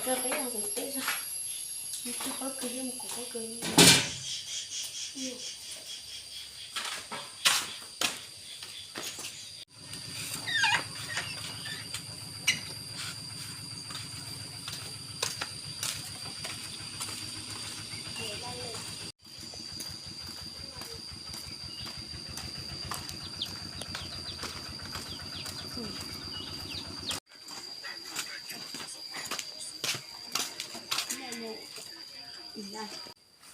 Peb mus kuv teb, kuv pob kws, mus kuv pob kws.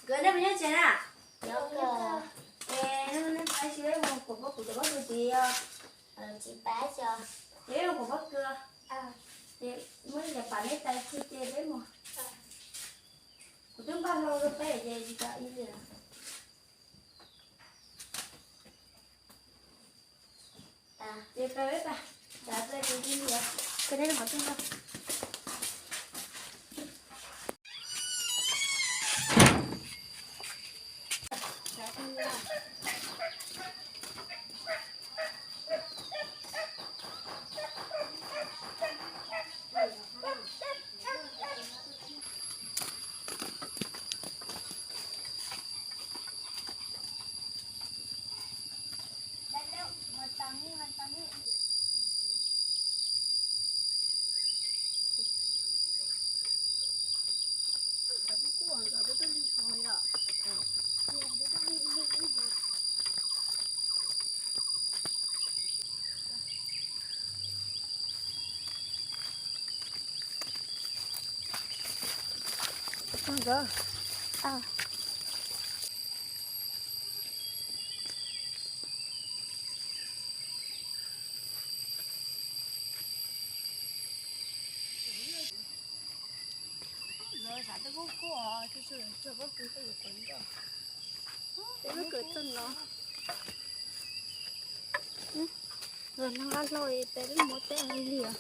Nkawd nej puas nyob tsev na? Es nej pab tsis peb mus kuv pob kws, kuv pob kws tid os. Tsis pab os. Ces peb mus kuv pob kws. Ces muab cov pam nej tais kiag ces peb mus. Kuv twb npaj hlau rau peb ces tsis tau ib li. Ces peb, peb, peb, peb, peb, peb, peb, peb, Lawv xav tej kub kub os, tsis tshua txog pob kws tej yuav kawm ntawd. Peb lub kawm txog no. Lawv nqa hlau peb lub muab teb li os.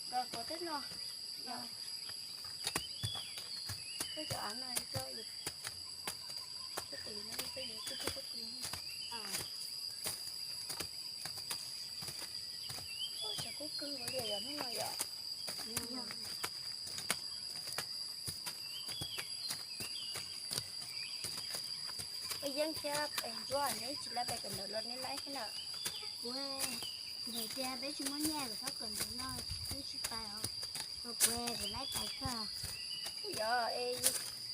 Nkawd kuv teb no. Koj cov av no, koj, koj tus no, koj yuav kub kub kub kub. Ua tshav kub kawg li yom hnub no yom. Peb Yeeb thiab Ntsuab, neb tsis laib pais kawm ntawv los neb laib thiab na? Kuv, vim tias peb tsis muaj nyiaj kom txhob kawm ntawv no, peb tsis pais os. Kuv, kuv laib pais kawg. Yog,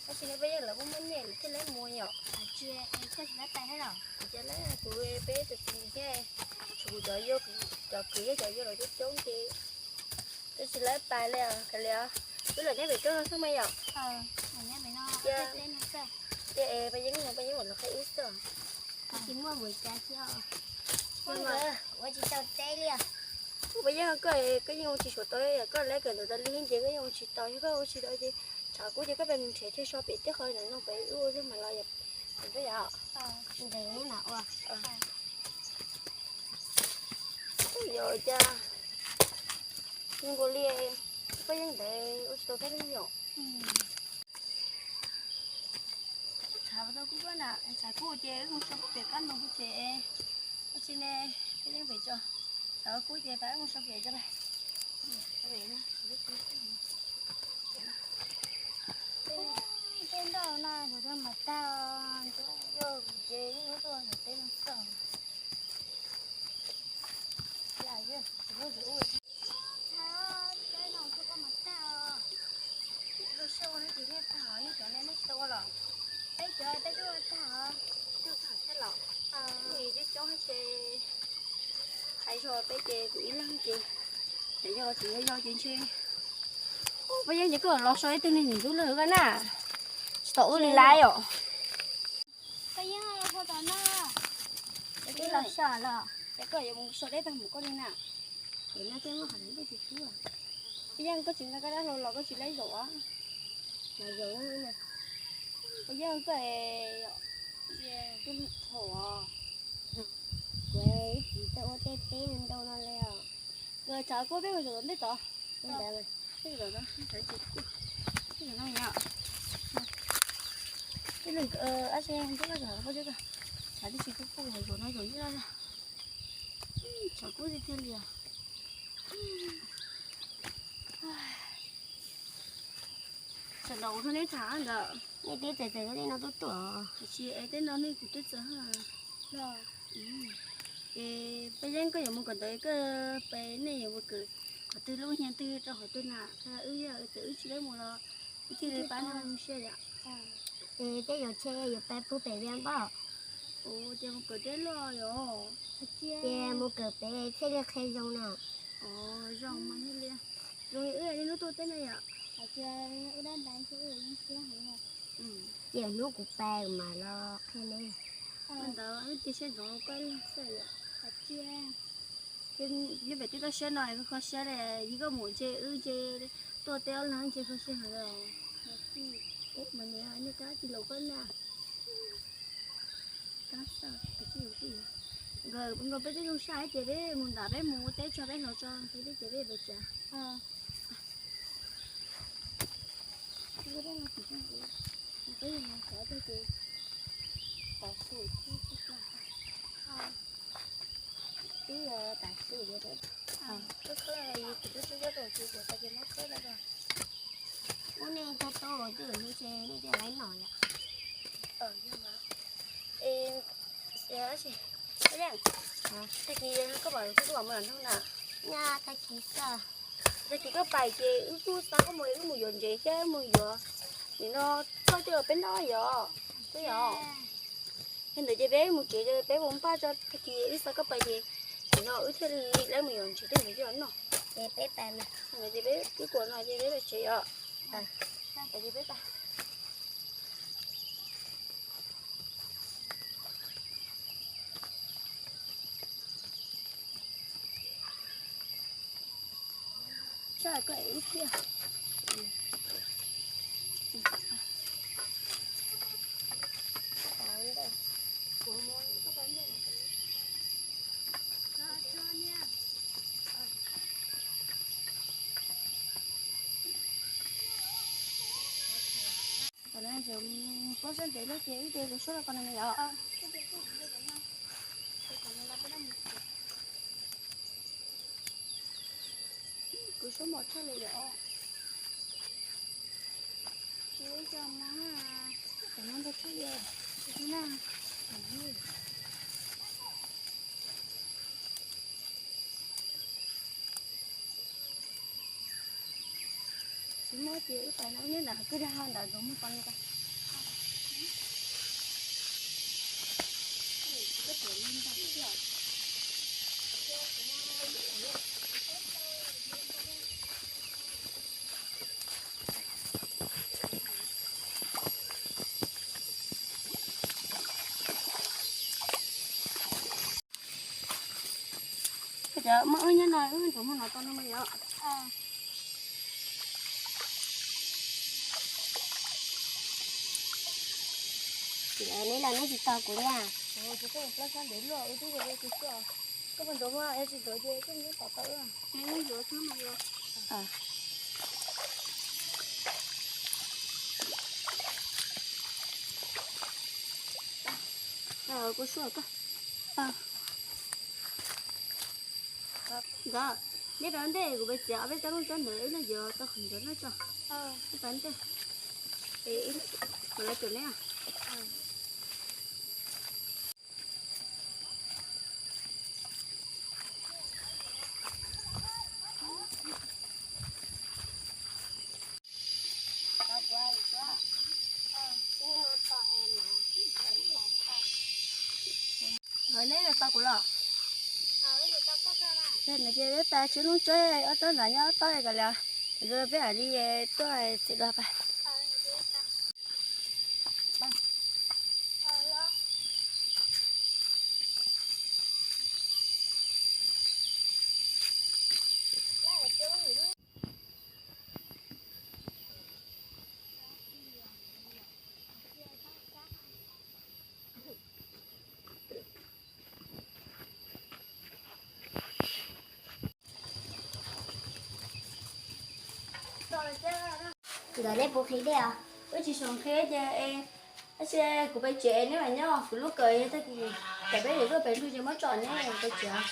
tab sis neb peb Yeeb lawv muaj muaj nyiaj lawv thiaj laib mus yom. Tsis, es koj tsis laib pais thiab los? Kuv tsis laib, kuv peb tus txiv thiab, tshuav kuv cov yau, cov kwv yau, cov yau los coob coob ces peb tsis laib pais li os. Kav liam, wb los nyob pem roob no xwb mas yom. Ces Paj Yeeb, Paj Yeeb mam los qhia wb xwb. Tsis muaj mus cas thiab. Ua tsis tau teb li. Paj Yeeb, koj, koj yeej ua tsis tshua tau, koj laib kawm ntawv tas li ces koj yeej ua tsis tau, yog koj ua tsis tau ces tshav kub ces koj pais nrhiav chaw so pem teb qhov no no pem wb ua zog mam los yom. Ntev na ua. Yog cas zoo nkaus li Paj Yeeb ntawd ua tsis tau thiab yom. Tshav tau kub kub na, tshav kub ces wb mus so pem kab ntoo pem. Ua tsis ne, Paj Yeeb pem tso. Tshav kub ces pab wb mus so pem tso. Tej nroj na, tus twg mas tag, yog ces yeej lub tuaj ntawm teb no xwb. Lam yog tus lub tus ub. Thaum teb no koj mas tag os. Lub sij hawm no ces nej tag os, nej cov nej tsis tau ua los? Peb cov peb twb ua tag os. Twb tag thiab los? Coob coob ces hais zog peb ces kuv ib leeg ces, ces yog tsis yog yog ces ntshe. Paj Yeeb ces koj los so ib tug niag ntxub lawm koj na. Tsis tau ua li lawm os. Paj Yeeb, los puag tom no. Twb los so los. Ces koj yuav mus so deb tag mus koj li na. Paj Yeeb, koj tsis nqa koj dab hlau los koj tsis laib zaum os. Los zaum na. Paj Yeeb, koj, koj tsis tau ua tej teb ntau no li os. Nkawd tshav kub peb mus zaum tom ntej tod. Peb zaum tod, peb zaum tod, peb zaum tod. Peb zaum no yom. Ib leeg, ab tsi, ntuj koj zaum koj tsuab koj. Tshav twb tsis kub kub, zuav no zuav ib laj, tshav kub tiag tiag li os. Sawv daws ua neb tham ntawd. Nej twb txawm txawm tej no tuaj tuaj. Tiam sis es tej no nej kuv twb txawm. Es peb yeeb koj yuav mus kawm ntawv, koj peb nej yuav mus kawm qhov twg, lub nyag twg rau qhov twg na? Wb yog txawm wb tsis tau mus los wb thiaj li pab nej mus saib yom. Es tej zaum tshe yuav pab pub pem Vias Npauj. Ua cas mus kawm deb loj yom? Ces mus kawm pem thiaj li qhia zoo na. Zoo mas thiaj li, zoo li wb niaj hnub tuaj teb na yom. Ces hnub kuv pab kuv mam los qhia nej. Ntawd wb cia siab ntsoov koj ib leeg xwb yom. Nyob pem twb toj siab no kho siab li, yog koj mus ntshe wb ntshe tuaj teb ob leeg ntshe kho siab heev li. Mas niam, nej kab tis laus koj na. Nkawd nkaus peb twb zoo sab ces peb mus nram peb mus ua teb tso peb hloov tso peb teb ces peb pem tsev. Peb yog mus sov teg ces tav su, twb yog tav su, khawb khawb yus kuv twb tsis nyob rau tsis kuv tag kis muab khawb tau. Ub, nej cog tau twb hnub tse nej cog laib no yom. Tag kis koj pais koj mam mus nram nroog na. Nyaj tag kis xwb. Tag kis koj pais ces wb kuj xa koj mus, wb mus yuav ntsev thiab wb mus yuav nim no txoj coj peb noj yom. Twb yog, yog ntawd ces peb mus tsev, peb mus npaj tso, tag kis wb xa koj pais ces nim no wb thiaj li laib mus yuav ntsev tej ntawd coj noj. Ces peb pais na. Ntawd ces peb twb kuam no ces peb pais tsev yom. Ces peb pais. Saib koj ib pliag. Pob sab ntev lawm ces wb cia kuv suab rau qhov no yom. Kuv suab mos tshaj li yom. Tsis ua cas mas, tam no ntau tshaj li na. Tsis muaj ces wb pais no, nyob nram kwj dab hau ntawd tsuas muaj tau li cas. Cov muaj wb nyob no wb tsuas muaj no tau no mas yom. Neb los neb tsis tos kuv na. Koj puas ntxuav mas, yog tsis ntxuav ces koj nyob tom tau wb. Kuv suab koj. Nkawd, neb pab ntej kuv pab txiav ob peb tsob looj tsob ntawd ib leeg yuav tau qhov ntawd noj tso. Neb pab ntej. Kuv los caum neb. Neb tau kuv los? Nws ces peb pab tsob looj tsob ob tsob ntawd nyob ob tsob kom lawm, peb mam li tuaj txiav dua pab. Nkawd, neb puas qhia dej os? Wb tsis xav qhia ces es Tab sis kuv pem tsev neb mam nyob, kuv lub kawm tag kis, peb yuav tuaj pem ntug ces muab tso neb pem tsev.